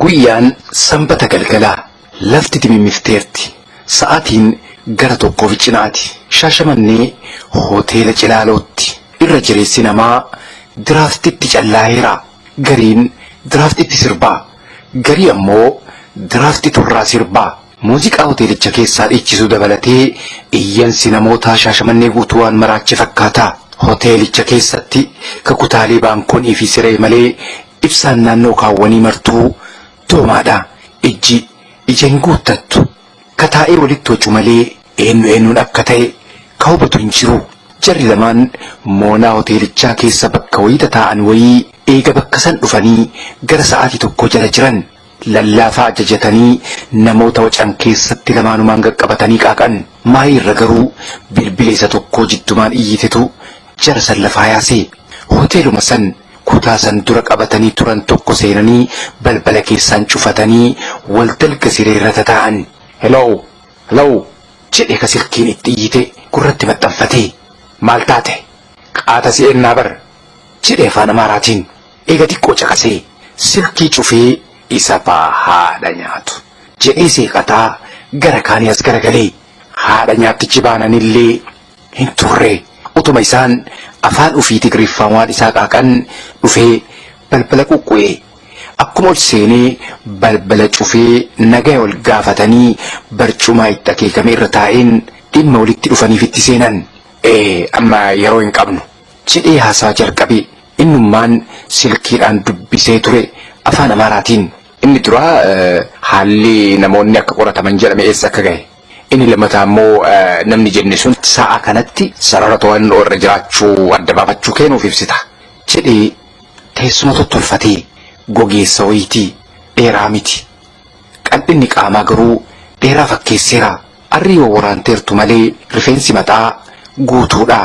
Guyyaan Sanbata galgalaa. Lafti dimimmifteerti. Sa'aatiin gara tokkoofi cinaati. Shaashamannee Hoteela Cilaalootti. Irra jireessi namaa diraaftitti callaa'eera. Gariin diraaftitti sirbaa. Garii ammoo diraaftitu irraa sirbaa. Muuziqaa hoteelicha keessaa dhiichisuu dabalatee iyyansi namootaa Shaashamannee guutuu waan maraache fakkaata. Hoteelicha keessatti ka kutaalee baankonii fi siree malee ibsaan naannoo kaawwanii martuu doomaadha. Ijji ija hin guuttattu. Ka taa'ee walitti wacu malee eennu eennuun akka ta'e ka hubatu hin jiru. Jarri lamaan moonaa hoteelichaa keessa bakka wayii tataa'an wayii eega bakka san dhufanii gara sa'aatii tokkoo jala jiran. Lallaafaa ajajatanii namoota wacan keessatti lamaanumaan qaqqabatanii qaaqan. Maayii irra garuu bilbila isa tokkoo jiddumaan iyyitetu jara san lafaa yaase. Hoteeluma san kutaa san dura qabatanii turan tokko seenanii balbala keessaan cufatanii wal dalga siree irra tataa'an. Hello! Hello! Jedhe ka silkiin itti iyyite gurratti maxxanfatee. Maal taate? Qaata si eennaa bar! Jedhe afaan Amaaraatiin. Eega diqqoo caqasee silkii cufee isa faa haadha nyaatu jedhee seeqataa gara kaanii as garagalee haadha nyaattichi baananillee hin turre. Utuma isaan afaan ufii Tigriffaan waan isaa qaaqan dhufee balbala quqqu'e. Akkuma ol seenee balbala cufee nagaya wal gaafatanii barcumaa itti akeekame irra taa'een dhimma walitti dhufaniif itti seenan. Ee amma yeroo hin qabnu. Jedhee haasaa jalqabe. Innummaan silkiidhaan dubbisee ture afaan Amaaraatiin. Inni duraa haalli namoonni akka qorataman jedhame eessa akka gahe. Inni lammataa immoo namni jenne sun sa'a kanatti sarara to'annoo irra jiraachuu adda baafachuu kee nuuf ibsita. Jedhee teessuma tottolfatee gogeessa wayiiti dheeraa miti. Qal'inni qaamaa garuu dheeraa fakkeesseera. Arrii wawwaraanteertu malee rifeensi mataa guutuudha.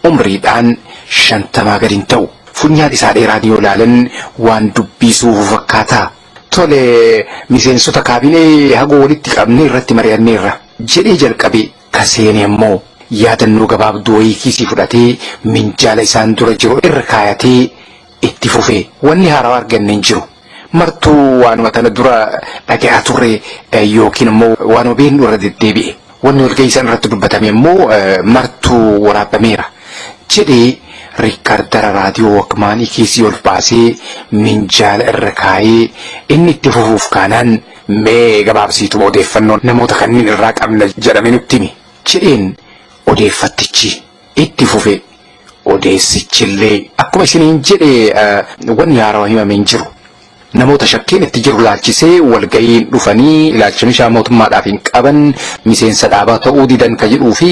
Umriidhaan shantamaa gad hin ta'u. Funyaan isaa dheeraan yoo ilaalan waan dubbii suufu fakkaata. Tole miseensota kaabinee hagoo walitti qabnee irratti mari'anneerra. Jedhee jalqabe. Ka seene ammoo yaadannoo gabaabduu wayii kiisii fudhatee minjaala isaan dura jiru irra kaayatee itti fufe. Wanni haarawa arganne hin jiru. Martuu waanuma tana dura dhagayaa turre yookiin ammoo waanuma beeknu irra deddeebi'e. Wanni walgahii san irratti dubbatame ammoo martuu waraabbameera. Jedhee rikkardara raadiyoo Walkmaanii kiisii ol baasee minjaala irra kaayee inni itti fufuuf kaanaan mee gabaabsiituma odeeffannoo namoota kanniin irraa qabna jedhame nutti himi. Jedheen odeeffattichi itti fufe. Odeessichillee akkuma isiniin jedhe wanni haarawa himame hin jiru. Namoota shakkiin itti jiru laalchisee walga'iin dhufanii ilaalcha mishaa mootummaadhaaf hin qaban, miseensa dhaabaa ta'uu didan ka jedhuu fi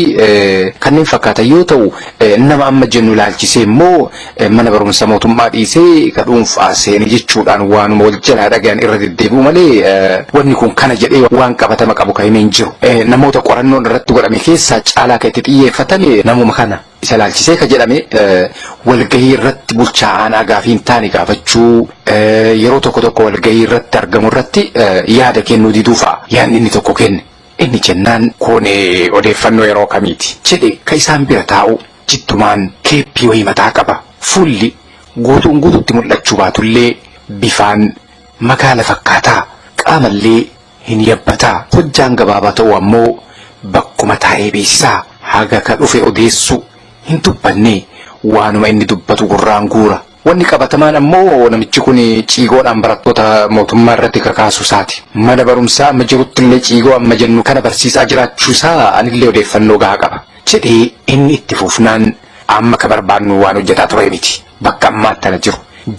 kanneen fakkaatan yoo ta'u, nama amma jennu ilaalchisee immoo mana barumsa mootummaa dhiisee ka dhuunfaa seene jechuudhaan waanuma wal jalaa dhagayan irra deddeebi'u malee wanni kun kana jedhee waan qabatama qabu ka hime hin jiru. Namoota qorannoon irratti godhame keessaa caalaa ka itti xiyyeeffatame namuma kana. Isa ilaalchisee ka jedhame walgahii irratti bulchaa aanaa gaafii hin taane gaafachuu, yeroo tokko tokko walgahii irratti argamu irratti yaada kennuu diduu fa'a yaadni inni tokko kenne. Inni jennaan kun odeeffannoo yeroo kamiiti? Jedhe ka isaan bira taa'u jiddumaan keeppii wayii mataa qaba. Fuulli guutuun guututti mul'achuu baatullee bifaan magaala fakkaata. Qaamallee hin yabbata. Hojjaan gabaabaa ta'uu ammoo bakkuma taa'ee beeksisa. Haga ka dhufe odeessu hin dubbanne. Waanuma inni dubbatu gurraan guura. Wanni qabatamaan ammoo namichi kun ciigoodhaan barattoota mootummaa irratti kakaasuu isaati. Mana barumsaa amma jiruttillee ciigoo amma jennu kana barsiisaa jiraachuu isaa anillee odeeffannoo gahaa qaba. Jedhee inni itti fufnaan amma ka barbaannu waan hojjataa turee miti. Bakka ammaan tana jiru.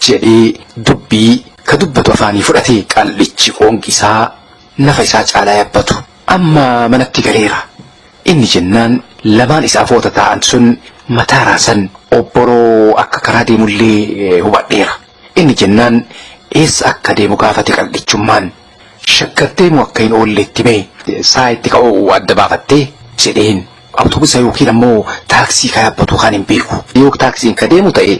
Jedhee dubbii ka dubbatu afaanii fudhate. Qal'ichi qoonqi isaa nafa isaa caalaa yabbatu. Amma manatti galeera. Inni jennaan lamaan isa afoo tataa'an sun mataa raasan. Obboroo akka karaa deemullee hubadheera. Inni jennaan eessa akka deemu gaafate qal'ichummaan. Shaggar deemuu akka hin oolle itti hime. Sa'a itti ka'u adda baafattee? Jedheen. Awutoobisa yookiin ammoo taaksii ka yaabbatu kaan hin beeku. Yoo taaksiin ka deemu ta'e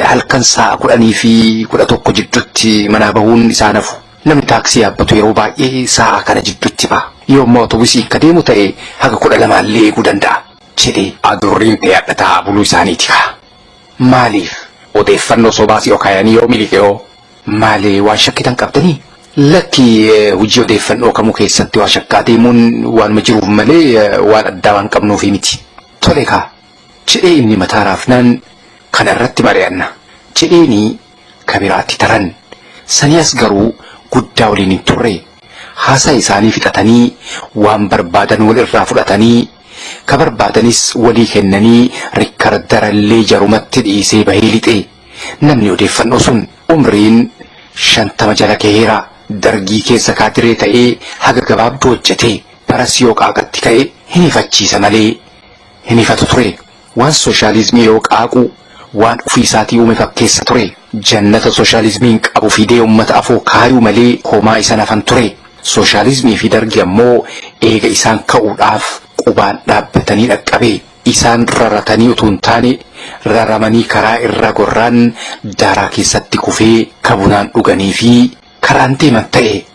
halkan sa'a 10 fi 11 jidduutti manaa bahuun isaa hin hafu. Namni taaksii yaabbatu yeroo baay'ee sa'a kana jidduutti baha. Yoo ammoo awutoobisiin ka deemu ta'e haga 12 illee eeguu danda'a. Jedhe. Adurriin ta'e hadha taa'aa buluu isaaniiti kaa. Maaliif? Odeeffannoo sobaa si okaayanii yoo miliqe hoo? Maali waan shakkitan qabdanii? Lakki, hojii odeeffannoo kamuu keessatti waa shakkaa deemuun waanuma jiruuf malee waan addaa waan qabnuufi miti. Tole kaa, jedhee inni mataa raafnaan kana irratti mari'anna jedheeni ka biraatti taran. Sanii as garuu guddaa waliin hin turre. Haasaa isaanii fixatanii waan barbaadan wal irraa fudhatanii ka barbaadanis walii kennanii rikkardarallee jarumatti dhiisee bahee lixe. Namni odeeffannoo sun umriin 50 jala gaheera. Dargii keessa kaadiree ta'ee haga gabaabduu hojjete. Baras yoo qaaqatti ka'e hin ifachiisa malee hin ifatu ture. Waan sooshaalizmii yoo qaaqu waan ofii isaatii uume fakkeessa ture. Jannata sooshaalizmiin qabu fidee uummata afoo kaayuu malee homaa isan hafan ture. Sooshaalizmii fi dargi ammoo eega isaan ka'uudhaaf qubaan dhaabbatanii dhaqqabe. Isaan raratanii utuu hin taane raramanii karaa irra gorraan daaraa keessatti kufee kabunaan dhuganii fi karaan deeman ta'e.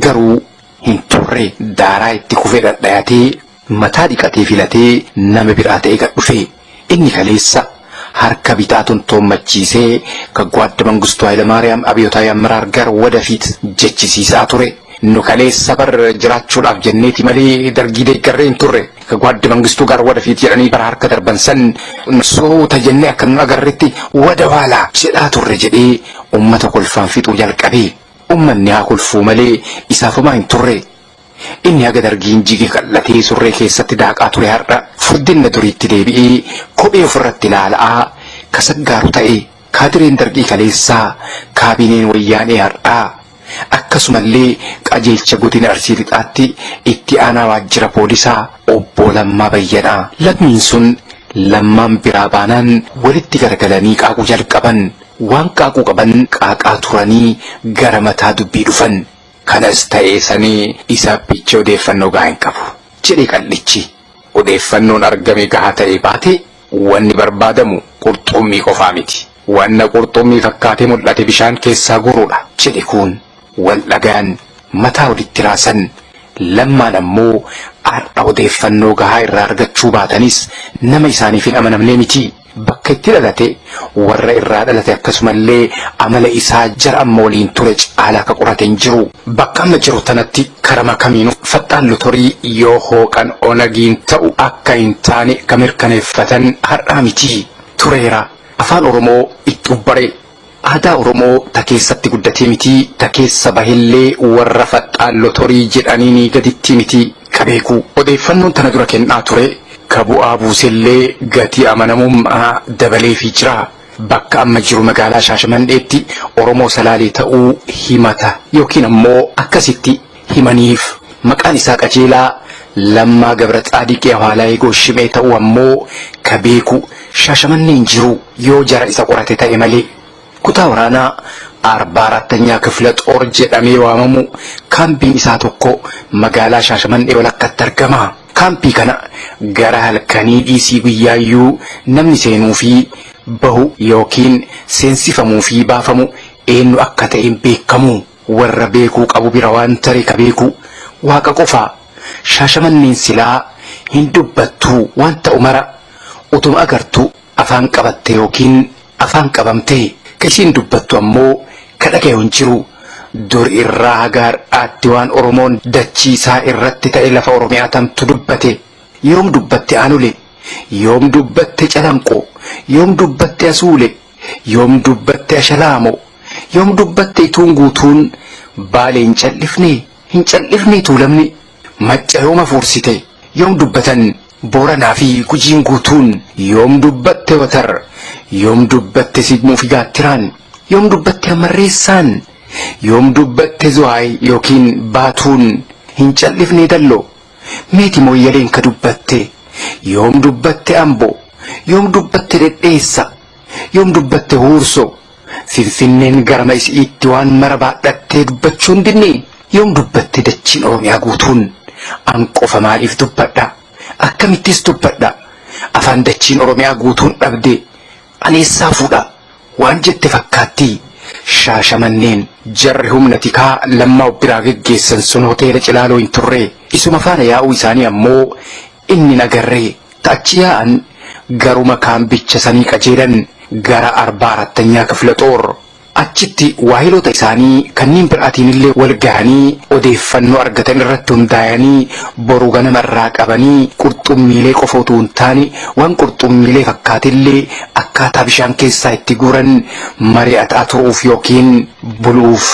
Garuu hin turre, daaraa itti kufee dhadhayatee mataa dhiqatee filatee nama biraa ta'ee gad dhufe. Inni kaleessa harka bitaa tontoommachiisee ka Gwaadda Mangistuu Hayilamaariyaam Abiyootaay Ammaraar gar wadafiit jechisiisaa ture. Nu kaleessa bar jiraachuudhaaf jenneeti malee dargii deeggarree hin turre. Ka Gwaadda Mangistuu gar wadafiit jedhanii bara harka darban san suuta jennee akka nu agarretti wada waalaa jedhaa turre jedhee ummata kolfaan fixuu jalqabe. Ummanni haa kolfuu malee isaaf homaa hin turre. Inni haga dargiin jige qal'atee surree keessatti daaqaa ture har'a furdinna duriitti deebi'ee kophee ofirratti ilaala'aa ka saggaaru ta'e. Kaadireen dargii kaleessaa kaabineen wayyaanee har'aa akkasumallee qajeelcha godina Arsii Lixaatti itti aanaa waajjira poolisaa obbo Lammaa Bayyanaa. Lammiin sun Lammaan biraa baanaan walitti garagalanii qaaquu jalqaban. Waan qaaquu qaban qaaqaa turanii gara mataa dubbii dhufan. Kanas ta'ee sanii isaabbichi odeeffannoo gahaa hin qabu, jedhe qal'ichi. Odeeffannoon argame gahaa ta'ee baate wanni barbaadamu qurxummii qofaa miti. Wanna qurxummii fakkaatee mul'ate bishaan keessaa guuruudha, jedhe kuun. Wal dhagayan, mataa walitti raasan. Lammaan ammoo har'a odeeffannoo gahaa irraa argachuu baatanis nama isaaniif hin amanamnee miti. Bakka itti dhalate, warra irraa dhalate akkasumallee amala isaa jara amma waliin ture caalaa ka qorate hin jiru. Bakka amma jiru tanatti karama kamiinuu faxxaan lotorii yoo hooqan Onagiin ta'u akka hin taane ka mirkaneeffatan har'aa miti. Tureera. Afaan Oromoo itti ubbare. Aadaa Oromoo ta keessatti guddatee miti ta keessa bahellee warra faxxaan lotorii jedhaniinii gaditti miti ka beeku. Odeeffannoon tana dura kennaa ture ka bu'aa buusellee gatii amanamummaa dabaleefii jira. Bakka amma jiru magaalaa Shaashamannheetti Oromoo Salaalee ta'uu himata yookiin ammoo akkasitti himaniif. Maqaan isaa qajeelaa Lammaa Gabratsaadiqii Awhaalaayee Gooshimee ta'uu ammoo ka beeku Shaashamannee hin jiru yoo jara isa qorate ta'e malee. Kutaa waraanaa Arbaa Arattanyaa Kifla Xoor jedhamee waamamu kaampiin isaa tokko magaalaa Shaashamannee walakkatti argama. Kaampii kana gara halkanii dhiisii guyyaayyuu namni seenuu fi bahu yookiin seensifamuu fi baafamu eenyu akka ta'e hin beekamu. Warra beekuu qabu bira waan tare ka beeku Waaqa qofa. Shaashamanneen silaa hin dubbattu waan ta'u mara utuma agartu afaan qabatte yookiin afaan qabamte. Ka isiin dubbattu ammoo ka dhagayu hin jiru. Dur irraa haga har'aatti waan Oromoon dachii isaa irratti ta'e lafa Oromiyaa tamtu dubbate. Yoom dubbatte Aanole? Yoom dubbatte Calanqo? Yoom dubbatte Asuule? Yoom dubbatte Ashalaamo? Yoom dubbatte Ituun guutuun Baalee hin cal'ifnee? Hin cal'ifnee Tuulamni? Macca yoom hafuursite? Yoom dubbatan Booranaa fi Gujiin guutuun? Yoom dubbatte Watar? Yoom dubbatte Sigmuu fi Gaattiraan? Yoom dubbatte Hammarreessaan? Yoom dubbatte Zuwaay yookiin Baatuun? Hin cal'ifnee Dalloo? Meeti Mooyyaleen ka dubbatte? Yoom dubbatte Ambo? Yoom dubbatte Dhedheessa? Yoom dubbatte Huurso? Finfinneen garama isi'iitti waan mara baadhattee dubbachuu hin dinnee? Yoom dubbatte dachiin Oromiyaa guutuun? An qofa maaliif dubbadha? Akkamittis dubbadha? Afaan dachiin Oromiyaa guutuun dhabde an eessaa fuudha? Waan jette fakkaatti. Shaashamanneen. Jarri humna tikaa Lammaa of biraa geggeessan sun hoteela Cilaaloo hin turre. Isuma faana yaa'uu isaanii ammoo inni hin agarre. Ta achi yaa'an garuma kaambicha sanii qajeelan gara Arbaa Arattanyaa Kifla Xoor. Achitti waahiloota isaanii kanneen biraatiin wal gahanii odeeffannoo argatan irratti hundaa'anii boru ganama irraa qabanii qurxummiilee qofa utuu hin taane waan qurxummiilee fakkaatillee akkaataa bishaan keessaa itti guuran mari'ataa turuuf yookiin buluuf.